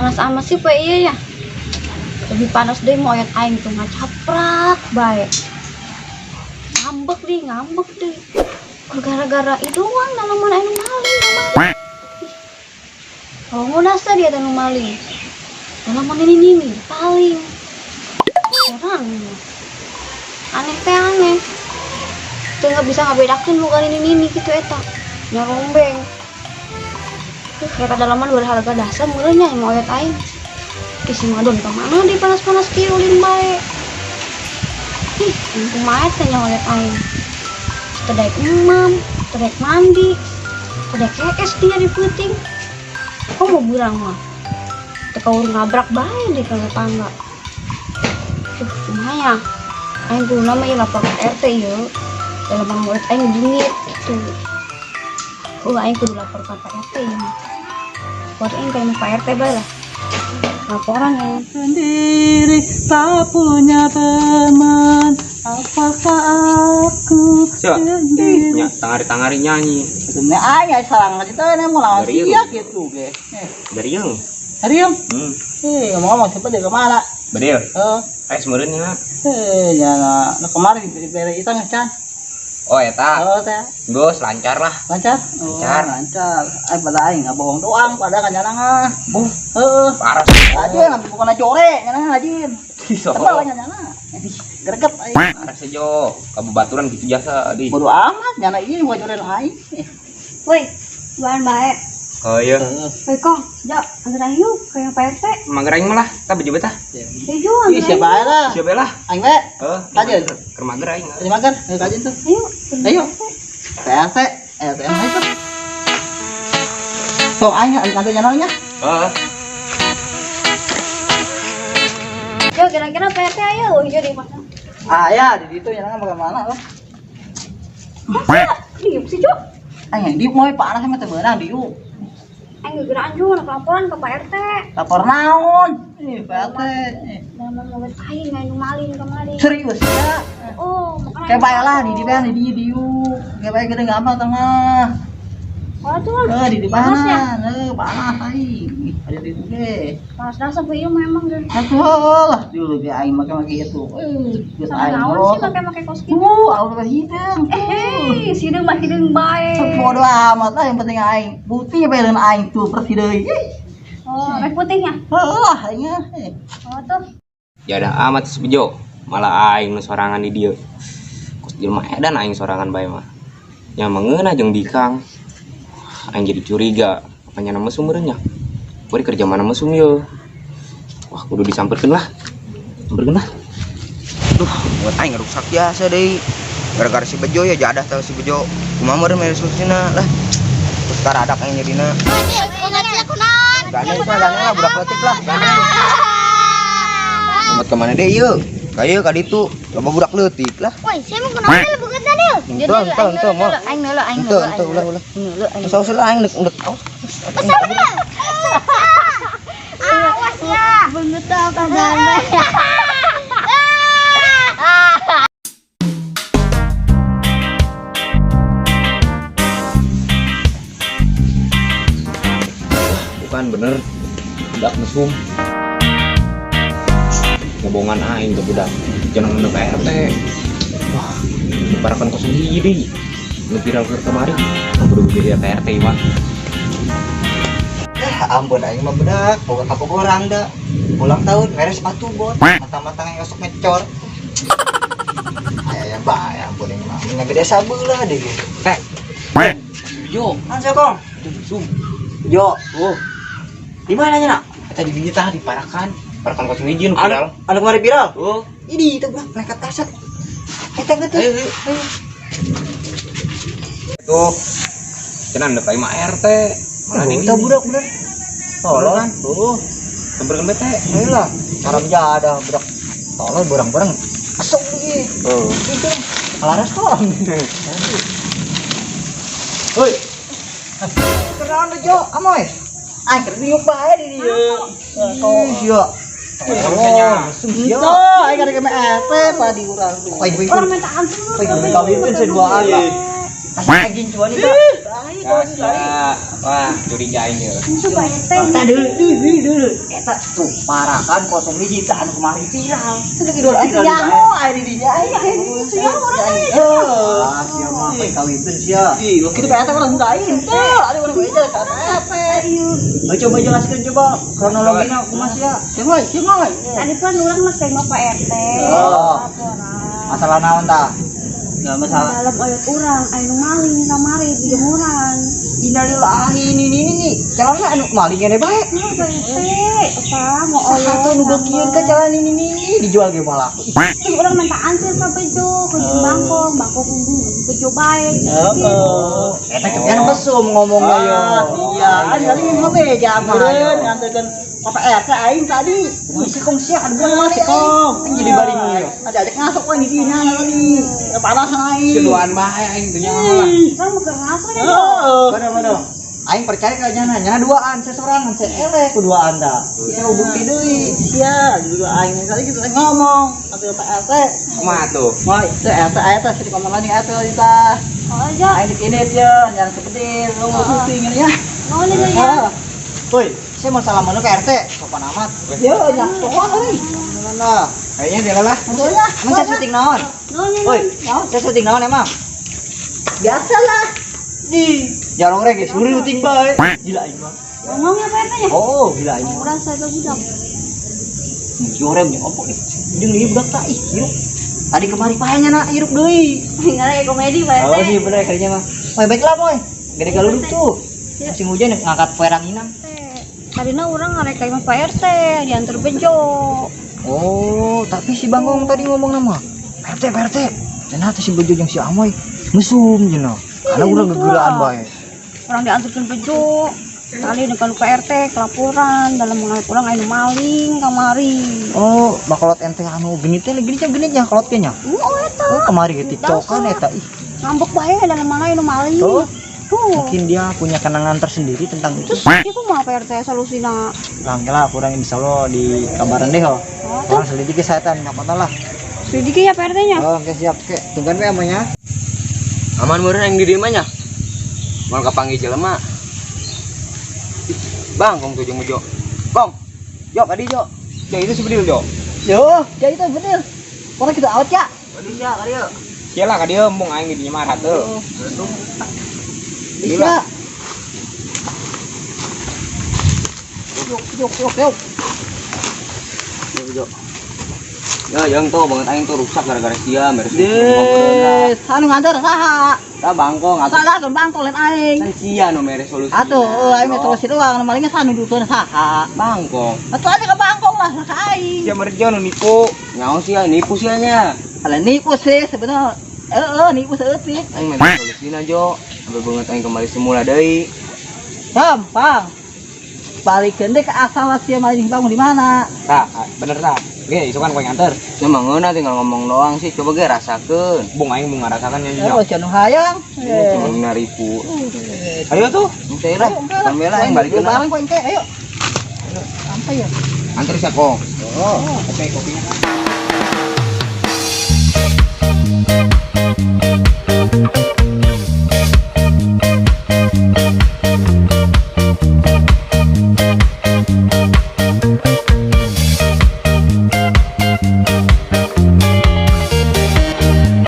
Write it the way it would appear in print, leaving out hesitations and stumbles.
Panas amat sih poe ieu ya. Lebih panas deh moyot aing tuh ngacaprak bae. Ngambek deh, ngambek deh. Gara-gara itu doang dalaman aing maling maling. Kalau ngunasa dia teh nu maling. Dalaman ini nini paling. Heran. Aneh teh aneh. Teu nggak bisa ngabedakeun bukan ini nini gitu eta. Nyarombeng. Eta dalaman berharga dasar meureun nya moyot aing. Ih, si Madon ka mana di panas-panas kieu ulin bae. Ih, kumaha teh nya moyot aing. Teu daek emam, teu daek mandi, teu daek kees dia di peuting. Kok mau burang mah? Teu kaur ngabrak bae di ka tetangga. Tuh, kumaha ya? Aing kudu nama ieu lapor ke RT ieu. Dalaman moyot aing dingit gitu. Oh, aing kudu lapor ke Pak RT ieu mah. Lapor aing ka imah Pak RT bae lah. Laporan ya. Sendiri tak punya teman, apakah aku Siap. sendiri? Nya tangari-tangari nyanyi. Sebenarnya aing aya sarang ka situ mau lawan Dari sia gitu ge. Eh, Dari yang. Harium. Hmm. Eh, ngomong-ngomong siapa dari kemana? Bedil. Eh, Eh semereun nya. eh, ya, nah, kemarin diberi iseng can. Oh eta. Oh, teh. Geus lancar lah. Lancar? Oh, Lancar. Lancar. Ay, pada aing nggak bohong doang, pada kan nyana ah. Buh, Heeh. parah. Aja ngambil bukan jore, nyana hajin. So. Tebal nyana. Greget aing. Parah sejo. Kababaturan gitu jasa di. Bodo amat nyana ieu mau jore aing. Woi, duaan bae. Oh iya. Woi kong, ja, antar aing yuk ke yang Pak RT. Mager aing mah lah, tah baju betah. Ayo, Ih, antar siapa aing. aja lah. Siapa lah? Aing we. Heeh. Kajen. Keur mager aing. Ayo makan, ayo kajen tuh. Ayo. Ayo. PRT, RT ayo tuh. Sok aing antar nyana nya. Heeh. Yo, kira-kira Pak RT ayo hijau di mana? Ah ya, di situ nyana mau kemana lah. Masa diem sih, Jo? Aing di moe panas sama teu meunang diuk. Aing gegeraan Jo, nak laporan ke Pak RT. Lapor naon? Ih, PRT. Dalaman mobil aing aing maling kemarin. Serius ya? Oh, makanya. Kayak bae lah di di di diuk. Kayak bae gede gampang tengah. Oh, tuh lah. Eh, di Panas ya? panas, eh panas aing. Ih, ada di itu ge. Panas dasar ieu memang deh. Atuh lah dulu ge aing make-make itu. Eh, geus Sama aing. naon sih make-make kaos gitu. Aku udah hideung. Eh, sideung mah hideung bae. Bodo amat lah yang penting aing. Putih bae leun aing tuh bersih deui. Oh, rek putihnya. Heuh lah aing mah. Oh, tuh. Jadah amat si Bejo. Malah aing nu sorangan di dieu. Kos jelema edan aing sorangan bae mah. Nya mengeunah jeung bikang. Aing jadi curiga, apanya nama mesum meureun nya. Kuari kerja mana mesum ye. Wah, kudu disamperkeun lah. Samperkeun lah. Duh, buat aing rusak biasa deui. Gara-gara si Bejo ya jadah tahu si Bejo. Kumaha meureun mere solusinya lah. Terus karadak aing jadina. Gandeng lah, gandeng lah, budak leutik lah, gandeng. Tempat kemana deh ieu? Kaya ka ditu, loba budak leutik lah. Woi, saya mau kenapa lu bukan tadi? Ente, ente, ente, moal. Aing ngeuleuh, aing Ente, ngeuleuh. ente, ulah, ulah. Ngeuleuh aing. Usah usah lah aing dek dek. Awas ya. Beungeut tau kabar. Bukan bener. Budak mesum. Ngebohongan aing ke budak. Jangan ngeuneuh Pak RT. Wah, parakan kosong hiji deui. Nu viral keur kamari. Kudu jadi Pak RT mah. Eh, ampun aing mah budak, boga kapogoran da. Ulang tahun mere sepatu bot, mata-mata yang osok ngecor. Aya ya bae ampun aing mah. Nya gede sabelah deh. Teh. Yo, Kan sia kong? mesum. Jo, Oh, di mana nya nak? eta di dinya tah di parakan. Parakan kosong hiji nu viral. Anu kemarin viral? Oh, Ini itu budak nekat kaset. Eta gitu. ayo, ayo. Tuh. Cenah ndek aing mah RT. Malah di Itu budak bener. Tolol kan? Oh, Samperkeun bete. ayolah. Haram jadah budak. Tolol barang-barang. Asuk lagi. Oh. Itu. Laras tolong. Woi. Kenaon Jo, amoy. Aing keur diuk bae di dieu. Oh, sia. Tolong. Sia. Ente, aing karek ke RT tadi urang tuh. Aing Orang minta antar. Aing kawin seduaan lah. Kasih gincuan itu. Sia. Wah, curiga aing ieu. Itu Pak RT. Eta deuleu. Eta tuh parakan kosong hiji tah anu kemari viral. Itu lagi dua viral. Nyaho. Aya di dinya aya. Sia urang aya. Ah, sia mah apa kawinkeun sia. Ih, kitu Pak RT urang lain. Tuh, ada urang beja ka RT. Ayo coba jelaskan coba kronologinya kumaha sia. Sia mah. Tadi kan urang mah kayak Pak RT. Oh. Laporan. Masalah naon tah? Enggak masalah. Dalam oyot urang aya nu maling kamari di jemuran. Innalillahi ini nih. Calonnya anu maling ene bae. Nah, Pak RT, apa mau Saha oyot. tuh nu beukieun ka jalan ini dijual ge malah. Terus urang minta antir ka Bejo, ke jeung Bangkok, Bangkok unggul Bejo bae. Heeh. Eta kepian mesum ngomongna yo. Iya, aing tadi mah beja meureun nganterkeun Pak RT aing tadi. Wih, si kong sia anu buang Si kong. Aing jadi baring ieu. Ajak ngasok we di dinya tadi. Kepanasan aing. Si duaan bae aing teh nyaho lah. Urang mah keur ngaso ya. Heeh. Bener bener. Aing percaya ka nyana, nyana duaan seseorang saya eleh ku duaan dah. Saya bukti deui. Iya, juga aing tadi gitu ngomong atau Pak RT. Kumaha tuh? Wah, itu RT aya teh sih ngomong lagi RT tah. Oh aja. Aing ini ya, jangan seperti lu syuting ini ya. Nuhun ya. Ah. Woi, saya mau salaman ke RT, sopan amat. Yo, nya pohon euy. Nah, kayaknya dia lah. Lah. Emang saya syuting naon? Nuhun ya. Woi, saya syuting naon emang? Biasalah. Di jarong rek suri syuting bae. Gila aing mah. Ngomong ya Pak RT ya. Oh, gila aing. Urang saya budak. Jorem jeung opo ih. Jeung ieu budak tah ih hirup. Tadi kemari pae nya hirup deui. Nggak komedi Pak RT. Oh sih bener kayaknya mah. Moy baiklah moy. Gede galuduk tuh. Musim hujan ngangkat poe ranginang. Tadina urang ngarek ka imah Pak RT diantar Bejo. Oh, tapi si Bangkong tadi ngomong nama. Pak RT. Cenah teh si Bejo jeung si Amoy mesum cenah. Karena urang gegeuraan bae. Urang diantarkeun Bejo. Kali dengan Pak RT kelaporan dalam mengalami urang aya nu maling kamari. Oh, bakolot ente anu genit teh genitnya genitnya kolot ge nya. Oh eta. Oh, kemari ge tiktokan eta ih. Ngambek bae dalam mana aya nu maling. Oh. Tuh. Mungkin dia punya kenangan tersendiri tentang itu. Terus ieu kumaha Pak RT solusina? Lang lah kurang insya Allah di kabaran deh ho. Oh, Kurang selidiki saya tanya kota lah. selidiki ya Pak RT nya. Oh, oke siap. Oke, tungguan we amanya. Aman meureun aing di dieu mah nya. Moal kapanggih jelema. Bang, kong tuh jeung Bejo. Kong. Jo, kadi Jo. Jo itu si Bedil Jo. Yo, ya itu bener. Orang kita out ya. Waduh ya, kali ya. Sia lah ka dieu embung aing di dinya mah ratu. Bisa. Yuk, yuk, yuk, yuk. Jo. Ya, yang tuh banget aing tuh rusak gara-gara sia beres. Deh, anu nganter saha? Tah bangkong atuh. Salah kan bangkong lain aing. Kan sia nu mere solusi. Atuh, aing mah solusi doang, nu malingnya saha nu dukeun saha. Bangkong. Atuh ada ke bangkong lah ka aing. Sia merjo nu nipu. Nyaho sia nipu sia nya. Alah nipu sih sebenarnya. Heeh, nipu saeutik. Aing mere solusina Jo. Sampai banget aing kembali semula deui. Gampang. Balikeun deh ke asal sia maling bangun di mana. Tah, bener tah. Ge, isukan kowe nganter. Sia mah ngeunah tinggal ngomong doang sih, coba ge rasakeun. Bung aing mung ngarasakan nya. Oh, sia nu hayang. Cuma naripu. Ayo tuh, engke lah. Sampai lah aing balikeun. Bareng kok engke, ayo. Sampai ya. Anter sia kong. Oh, oke kopinya.